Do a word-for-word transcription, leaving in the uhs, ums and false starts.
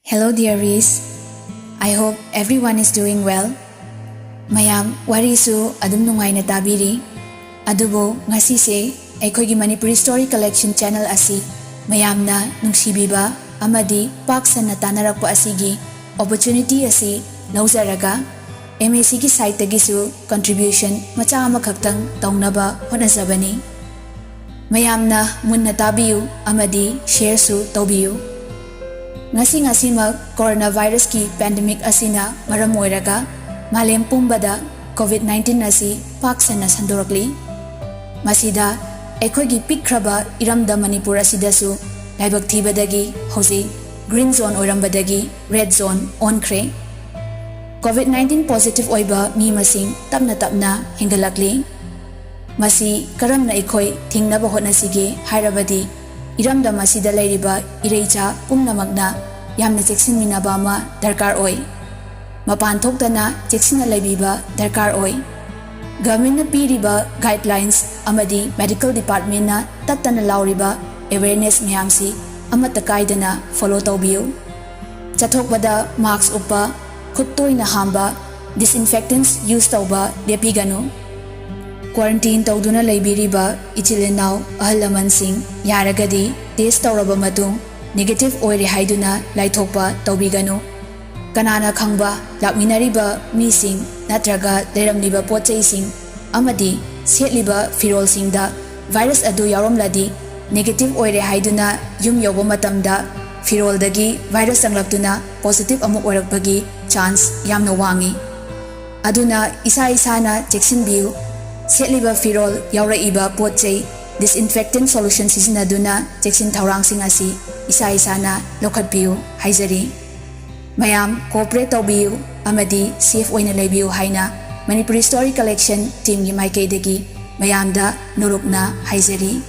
Hello dearies, I hope everyone is doing well. ꯃꯌꯥꯝ ꯋꯥꯔꯤꯁꯨ ꯑꯗꯨꯝ ꯅꯨꯡꯉꯥꯏꯅ ꯇꯥꯕꯤꯔꯤ꯫ ꯑꯗꯨꯕꯨ ꯉꯁꯤꯁꯦ ꯑꯩꯈꯣꯏꯒꯤ Manipuri Story Collection channel ꯑꯁꯤ ꯃꯌꯥꯝꯅ ꯅꯨꯡꯁꯤꯕꯤꯕ ꯑꯃꯗꯤ ꯄꯥꯛ ꯁꯟꯅ ꯇꯥꯅꯔꯛꯄ ꯑꯁꯤꯒꯤ opportunity ꯑꯁꯤ ꯂꯧꯖꯔꯒ MACꯒꯤ sideꯇꯒꯤꯁꯨ contribution ꯃꯆꯥ ꯑꯃꯈꯛꯇꯪ ꯇꯧꯅꯕ ꯍꯣꯠꯅꯖꯕꯅꯤ꯫ ꯃꯌꯥꯝꯅ ꯃꯨꯟꯅ ꯇꯥꯕꯤꯌꯨ ꯑꯃꯗꯤ shareꯁꯨ ꯇꯧꯕꯤꯌꯨ꯫ ꯉꯁꯤ ꯉꯁꯤꯃꯛ coronavirusꯀꯤ pandemic ꯑꯁꯤꯅ ꯃꯔꯝ ꯑꯣꯏꯔꯒ ꯃꯥꯂꯦꯝ ꯄꯨꯝꯕꯗ COVID nineteen ꯑꯁꯤ ꯄꯥꯛ ꯁꯟꯅ ꯁꯟꯗꯣꯔꯛꯂꯤ꯫ ꯃꯁꯤꯗ ꯑꯩꯈꯣꯏꯒꯤ ꯄꯤꯛꯈ꯭ꯔꯕ ꯏꯔꯝꯗꯝ ꯃꯅꯤꯄꯨꯔ ꯑꯁꯤꯗꯁꯨ ꯂꯥꯏꯕꯛ ꯊꯤꯕꯗꯒꯤ ꯍꯧꯖꯤꯛ green zone ꯑꯣꯏꯔꯝꯕꯗꯒꯤ red zone ꯑꯣꯟꯈ꯭ꯔꯦ꯫ COVID nineteen positive ꯑꯣꯏꯕ ꯃꯤ ꯃꯁꯤꯡ ꯇꯞꯅ ꯇꯞꯅ ꯍꯦꯟꯒꯠꯂꯛꯂꯤ꯫ ꯃꯁꯤ ꯀꯔꯝꯅ ꯑꯩꯈꯣꯏ ꯊꯤꯡꯅꯕ ꯍꯣꯠꯅꯁꯤꯒꯦ ꯍꯥꯏꯔꯕꯗꯤ, ꯏꯔꯝꯗꯝ ꯑꯁꯤꯗ ꯂꯩꯔꯤꯕ ꯏꯔꯩꯆꯥ ꯄꯨꯝꯅꯃꯛꯅ ꯌꯥꯝꯅ ꯆꯦꯛꯁꯤꯟꯃꯤꯟꯅꯕ ꯑꯃ ꯗꯔꯀꯥꯔ ꯑꯣꯏ꯫ ꯃꯄꯥꯟ ꯊꯣꯛꯇꯅ ꯆꯦꯛꯁꯤꯟꯅ ꯂꯩꯕꯤꯕ ꯗꯔꯀꯥꯔ ꯑꯣꯏ꯫ Governmentꯅ ꯄꯤꯔꯤꯕ guidelines ꯑꯃꯗꯤ medical departmentꯅ ꯇꯠꯇꯅ ꯂꯥꯎꯔꯤꯕ awareness ꯃꯌꯥꯝꯁꯤ ꯑꯃꯠꯇ ꯀꯥꯏꯗꯅ follow ꯇꯧꯕꯤꯌꯨ꯫ ꯆꯠꯊꯣꯛꯄꯗ mask ꯎꯞꯄ, ꯈꯨꯠ ꯇꯣꯏꯅ ꯍꯥꯝꯕ, disinfectants use ꯇꯧꯕ ꯂꯦꯞꯄꯤꯒꯅꯨ꯫ Quarantine ꯇꯧꯗꯨꯅ ꯂꯩꯕꯤꯔꯤꯕ ꯏꯆꯤꯜ ꯏꯅꯥꯎ, ꯑꯍꯜ ꯂꯃꯟꯁꯤꯡ ꯌꯥꯔꯒꯗꯤ test ꯇꯧꯔꯕ ꯃꯇꯨꯡ negative ꯑꯣꯏꯔꯦ ꯍꯥꯏꯗꯨꯅ ꯂꯥꯏꯊꯣꯛꯄ ꯇꯧꯕꯤꯒꯅꯨ꯫ ꯀꯅꯥꯅ ꯈꯪꯕ, ꯂꯥꯛꯃꯤꯟꯅꯔꯤꯕ ꯃꯤꯁꯤꯡ ꯅꯠꯇ꯭ꯔꯒ ꯂꯩꯔꯝꯂꯤꯕ ꯄꯣꯠ ꯆꯩꯁꯤꯡ ꯑꯃꯗꯤ ꯁꯦꯠꯂꯤꯕ ꯐꯤꯔꯣꯜꯁꯤꯡꯗ virus ꯑꯗꯨ ꯌꯥꯎꯔꯝꯂꯗꯤ, negative ꯑꯣꯏꯔꯦ ꯍꯥꯏꯗꯨꯅ ꯌꯨꯝ ꯌꯧꯕ ꯃꯇꯝꯗ ꯐꯤꯔꯣꯜꯗꯒꯤ virus ꯆꯪꯂꯛꯇꯨꯅ positive ꯑꯃꯨꯛ ꯑꯣꯏꯔꯛꯄꯒꯤ chance ꯌꯥꯝꯅ ꯋꯥꯡꯏ꯫ ꯑꯗꯨꯅ ꯏꯁꯥ ꯏꯁꯥꯅ ꯆꯦꯛꯁꯤꯟꯕꯤꯌꯨ꯫ ꯁꯦꯠꯂꯤꯕ ꯐꯤꯔꯣꯜ, ꯌꯥꯎꯔꯛꯏꯕ ꯄꯣꯠ ꯆꯩ, disinfectant solution ꯁꯤꯖꯤꯟꯅꯗꯨꯅ ꯆꯦꯛꯁꯤꯟ ꯊꯧꯔꯥꯡꯁꯤꯡ ꯑꯁꯤ ꯏꯁꯥ ꯏꯁꯥꯅ ꯂꯧꯈꯠꯄꯤꯌꯨ ꯍꯥꯏꯖꯔꯤ꯫ ꯃꯌꯥꯝ cooperate ꯇꯧꯕꯤꯌꯨ ꯑꯃꯗꯤ safe ꯑꯣꯏꯅ ꯂꯩꯕꯤꯌꯨ ꯍꯥꯏꯅ Manipuri Story Collection teamꯒꯤ ꯃꯥꯏꯀꯩꯗꯒꯤ ꯃꯌꯥꯝꯗ ꯅꯣꯂꯨꯛꯅ ꯍꯥꯏꯖꯔꯤ꯫